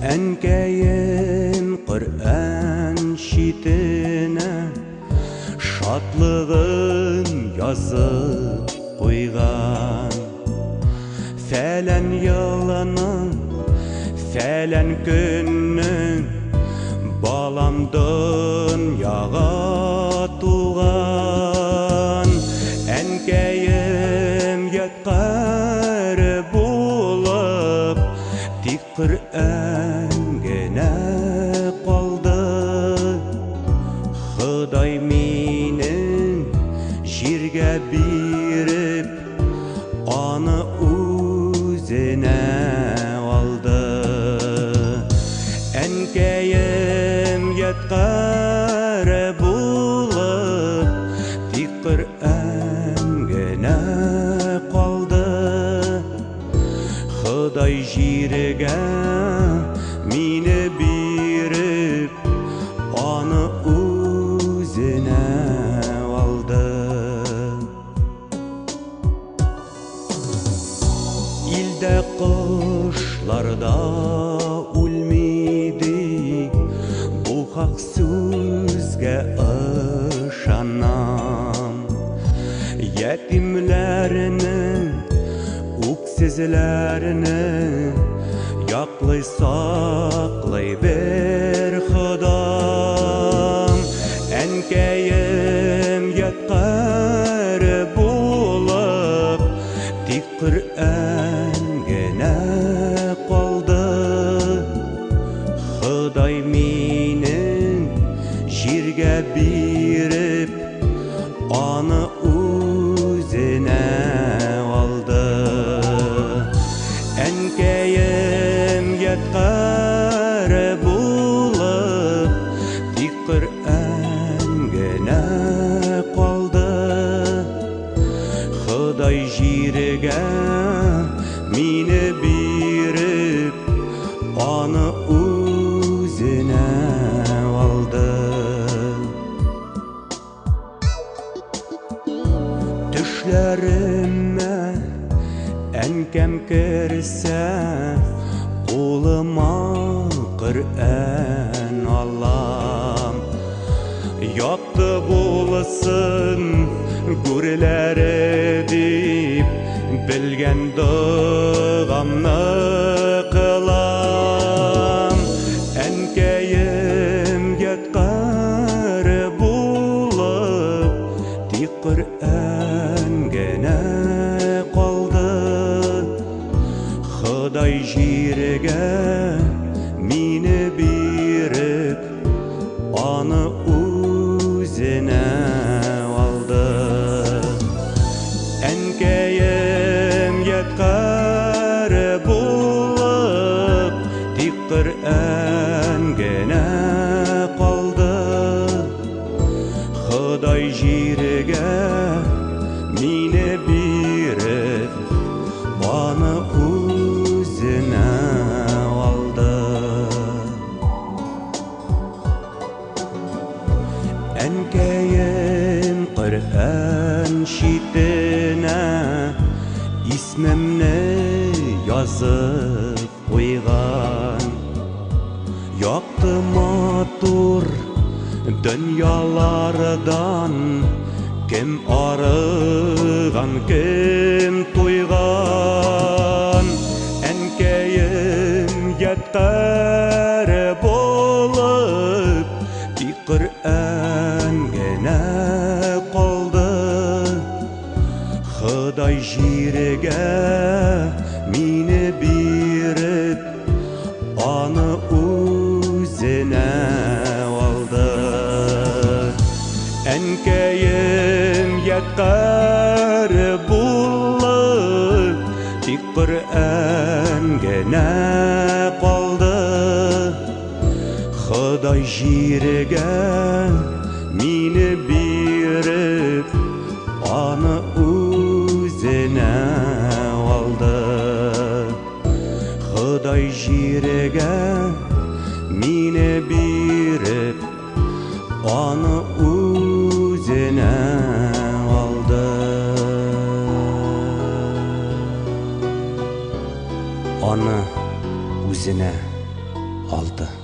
Әнкәем Коръән читенә шатлыгын язып куйган. Фәлән елының, фәлән көннең балам дөньяга туган. Әнкәем ядкарь булып, тик Коръән генә калды. Ходай мине җиргә биреп, аны үзенә алды. Әнкәем ядкарь булып, тик Коръән генә калды. Ходай җиргә мине биреп, аны үзенә алды. Илдә кошлар да үлми ди, бу хак сүзгә ышанам. Ятимләрне, үксезләрне яклый, саклый бер Ходам. Әнкәем ядкарь булып, тик Коръән генә калды. Ходай мине җиргә биреп, аны үзенә алды. Әнкәем ядкарь булып, тик Коръән генә калды. Ходай җиргә мине биреп, аны үзенә алды. Төшләремә әнкәм керсә, кулыма Коръән алам. Якты булсын гүрләре дип, белгән догамны кылам. Әнкәем ядкарь булып, тик Коръән генә калды. Ходай җиргә мине биреп, аны үзенә алды. Әнкәем ядкарь булып, тик Коръән генә калды. Ходай җиргә мине биреп, аны үзенә алды. Әнкәем Коръән читенә исмемне язып куйган. Якты матур дөньялардан кем арыган, кем туйган. Әнкәем ядкарь булып, тик Коръән генә калды. Ходай җиргә мине биреп, аны үзенә алды. Әнкәем ядкарь булып, тик Коръән генә калды. Ходай җиргә мине биреп, аны үзенә алды. Ходай җиргә мине биреп, аны үзенә алды. Аны үзенә Алды.